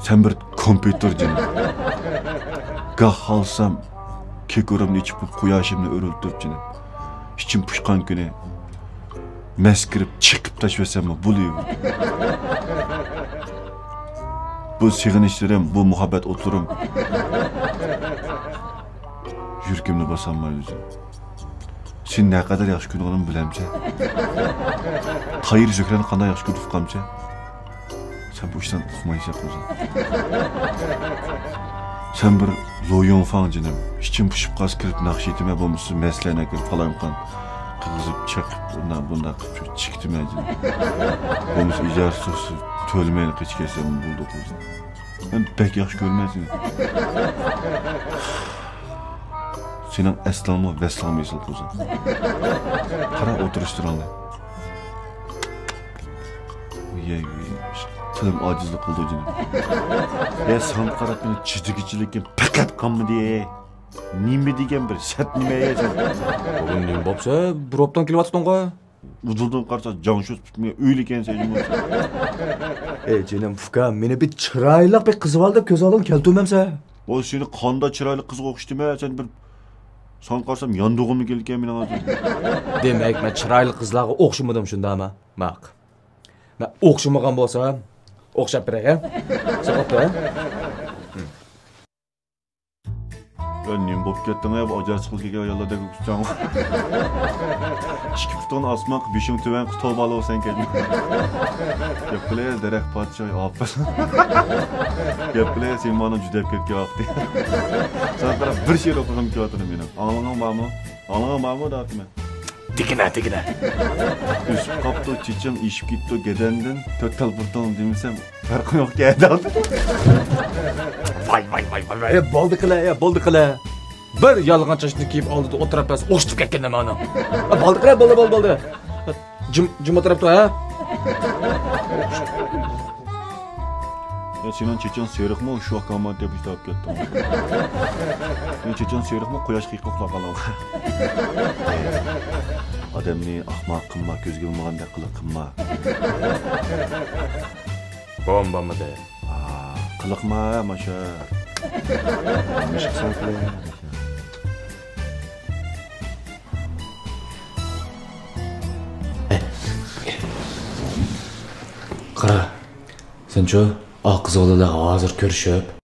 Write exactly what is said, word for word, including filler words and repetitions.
سەن بىر كومپيۇتېر جېنىم. گاھ خالىسام، كېكىرىمنى ئېچىپ، قۇياشىمنى ئۆرۈلتۈپ جېنىم. ئىچىم پۇشقان كۈنى مەس كىرىپ چېقىپ تاشلىۋەتسەممۇ بولىۋېرىدۇ. بۇ سېغىنىشلىرىم، بۇ مۇھەببەت ئوتلىرىم يۈرىكىمنى باسالمايدۇ ئۆزۈم. سېنى نەقەدەر ياخشى كۆرىدىغىنىمنى بىلەمسەن؟ تايىر زۆھرەنى قانداق ياخشى كۆرىدۇ ئۇقامسەن؟ سەن بۇ ئىشلارنى ئۇقمايسەن قىزىم. سەن بىر لو يۇڭفاڭ جېنىم. ئىچىم پۇشۇپ قالسا كىرىپ ناخشا ئېيتىمەن، بولمىسا مەستلەرنى كىرىپ پالايمىقان قىلغۇزۇپ چېقىپ، ئۇنداق بۇنداق قىلىپ چىقىتىمەن جېنىم. بولمىسا ئىجارە تۆلىمەيلا قېچىپ كەتسەم بولدى قىزىم. مەن بەك ياخشى كۆرىمەن سېنى. سېنىڭ ئەسلىڭمۇ ۋەسلىڭمۇ ئېسىل قىزىم. قارا ئولتۇرۇشلىرىڭنى. يەي، تىلىم ئاجىزلىق قىلىدۇ جېنىم. يا ساڭا قاراپ مېنىڭ چىدىگۈچىلىكىم پەقەت قالمىدى. نېمە دېگەن بىر سەت نېمە يا سەن؟ بۈگۈن نېمە بوپسە؟ بىر ئوبدان كېلىۋاتىدىڭغۇ. ئۇدۇلدىن قارىسا جاڭشۇ پۈتمەي ئۆيلىكەنسەن جۇمۇ. ئەي جېنىم ئۇكا، مېنى بىر چىرايلىق بىر قىزىۋال دەپ كۆز ئالدىڭغا كەلتۈرمەمسە؟ ۋاي سېنى قانداق چىرايلىق قىزغا ئوخشىتىمەن؟ سەن بىر ساڭا قارىسام ياندۇرغۇم كېلىدىكەن مېنىڭ ھازىر. دېمەك مەن چىرايلىق قىزلارغا ئوخشىمىدىم شۇنداقمۇ؟ ماق. مەن ئوخشىمىغان بولسام ئوخشاپ بېرەي ھە؟ سوقۇپتۇ ھە؟ يا نېمە بولۇپ كەتتىڭ يا، بۇ ئاجايىپ چىقىپ كەلگەن ئاياللاردەك ئۆكسۈڭ. ئىككى پۇتۇڭنى ئاسمانغا، بېشىڭ تۆۋەن قىل، توۋا ئالىۋالسەن كەينىڭ. گەپ قىلە دەرەخ پادىشاھى ئاپىرىن. گەپ قىلە سېنىڭ مانا جۈدەپ كەتكەن ۋاقتى. ساڭا قاراپ بىر شېئىر ئوقۇغۇم كېلىۋاتىدۇ مېنىڭ. ئاڭلىغۇڭ بارمۇ؟ ئاڭلىغۇڭ بارمۇ دەۋاتىمەن. دېگىنە، دېگىنە. ئۆسۈپ قاپتۇ چېچىڭ، ئېشىپ كېتىپتۇ گەدەندىن، تۆت تال بۇرۇتۇڭ دېمىسەم، پەرقى يوقكەن دەۋاتىدۇ. ۋاي، ۋاي، ۋاي، ۋاي، ۋاي، بولدى قىلە، يا، بولدى قىلە. بىر يالغان چاچنى كىيىپ ئالدىدا ئولتۇرۇپ بەرسە ئوخشىتىپ كەتكەن نېمە ئانا. بولدى قىلە، بولدى، بولدى، بولدى. جىم، جىم ئولتۇرۇپ تۇر ھە. يا سېنىڭ چېچىڭ سېرىقمۇ؟ شۇ ۋاقىت ھامان تېپىشتاپ كەتتىڭ. سېنىڭ چېچىڭ سېرىقمۇ؟ قۇياش قېقىپ قالغان. ئادەمنى ئاخماق قىلما، كۆزگە ئىلمىغاندەك قىلىپ قىلما. بوم بولمىدى. قىلىقما ماشا. نېمە ئىش قىلساڭ قىلە. قارا، سەنچۇ، ئا قىز بالىلار ھازىر كۆرۈشۈپ،